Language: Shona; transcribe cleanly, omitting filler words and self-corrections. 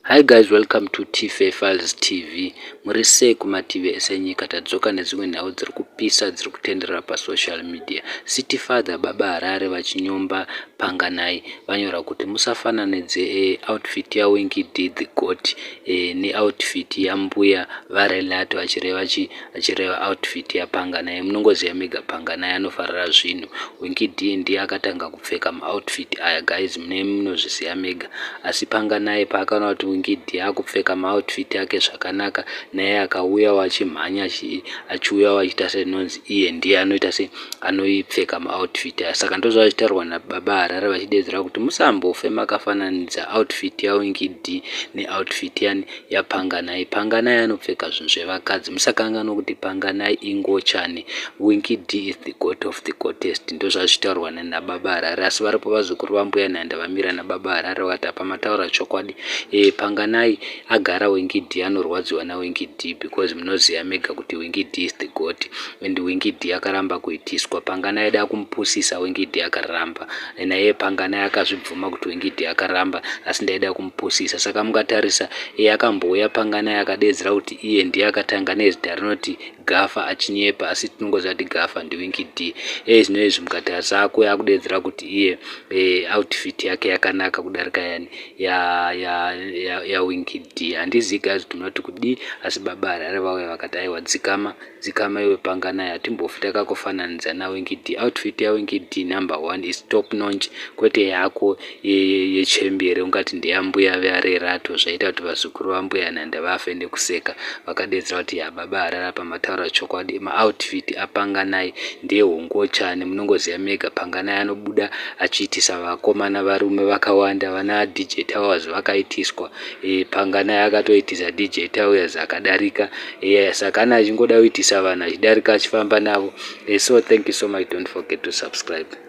Hi guys, welcome to Tfa Files TV. Muri sei kumativi ese enyika? Tadzoka nedzimwe nhau dziri kupisa, dziri kutenderera pasocial media. City Father Baba Harare vachinyomba Panganai, vanyora kuti musafananidze outfit yaWinky D the Goat neoutfit yambuya vaRelato, achireva chi? Achireva outfit yaPanganai. Munongoziva mega, Panganai anofarira zvinhu. Winky D ndiye akatanga kupfeka maoutfit aya, guys, mune munozviziva mega. Asi Panganai paakaona kuti Winky D akupfeka maoutfit ake zvakanaka, naye akauyawo achimhanya, achiuyawo achiita senonzi iye ndiye anoita se anoipfeka maoutfit aya. Saka ndozvazvitaurwa nababa Harare vachidedzera kuti musambofe makafananidza outfit yaWinky D neoutfit yani yaPanganai. Panganai anopfeka zvinhu zvevakadzi. Musakanganwa kuti Panganai ingochani. Winky D is the god of the goatest. Ndozvazvitaurwa nababa Harare. Asi varipo vazukuru vambuya Nhanda vamira nababa Harare, vakati apa mataura chokwadi. Panganai agara Winky D anorwadziwa naWinky D, because munoziva mega kuti Winky D is the god and Winky D akaramba kuitiswa. Panganai aida kumupusisa, Winky D akaramba. Naiye Panganai akazvibvuma kuti Winky D akaramba, asi ndaida kumupusisa. Saka mukatarisa, iye akambouya Panganai akadedzera kuti iye ndiye akatanga nezita rinoti Gafa, achinyepa, asi tinongoziva kuti Gafa ndiWinky D. Zvino izvi mukatarisa, akuya akudedzera kuti iye outfit yake yakanaka kudarika yani yaWinky D. Handizivi, guys, kuti munoti kudii, asi baba Harare vauya vakati aiwa, dzikama, dzikama iwe Panganai, hatimbofi takakufananidza naWinky D. Outfit yaWinky D number one is top notch, kwete yako yechembere ungati ndeyambuya varerato. Zvaita kuti vazukuru vambuya Nhanda vafe nekuseka. Vakadedzera kuti yababa Harare apa mataura chokwadi, maoutfit aPanganai ndehongochani. Munongoziva mega, Panganai anobuda achiitisa vakomana, varume vakawanda. Vana DJ Towers vakaitiswa. Panganai akatoitisa DJ Towers akadarika. Saka ana achingoda kuitisa vanhu achidarika, achifamba navo. So thank you so much. Don't forget to subscribe.